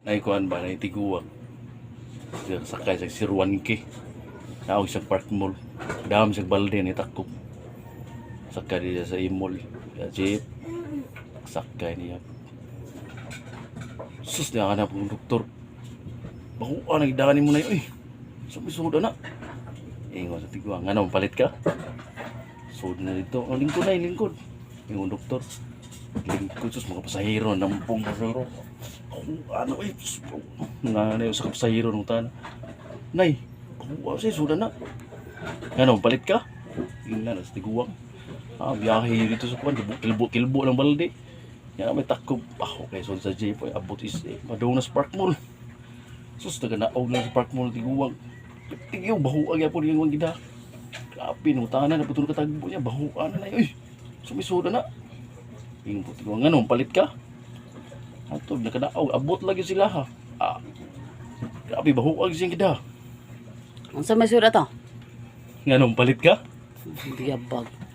Naikuan ba, naitiguang. Sakay sa 01K. Naog sa Park Mall. Dam sa balde ni takop. Sakay diya sa imol. Ya, jeep. Sakay niya. Sus, niya ka na pong doktor. Bakuha, nagdaan mo na yun. Uy, sumisuda na. Ingon sa tiguang. Ano, palit ka? Sud na dito. Ang lingkod na, yung lingkod. Ingon doktor. Lingkod, sus, mga pasahero. Nampong pasahero. Ako, ano, eh. Sus, nga na yung sa pasahero nung tanan. Nay, kuha siya, suda na. Ano, palit ka? Yun na, nasa tiguang. Ah, biyahe dito sa kuwan, kilbo, kilbo ng balde. Yan, may takob. Ako, kay son sa jeep, ay, abot is, eh, madung na sa Park Mall. Sus, naga-naog na sa Park Mall, tiguang. Tigiw, bahuag yan po yung gida. Grabe, nung tanan, naputol katagbo niya, bahuan na na yun. Uy, sumisuda na. Yung po, tiguang, ano, palit ka? Ato, nakanaog, abot lagi sila ha. Ah, grabe, bahuag siyang gida. Unsa may surat to? Nga nung palit ka? Biyabag.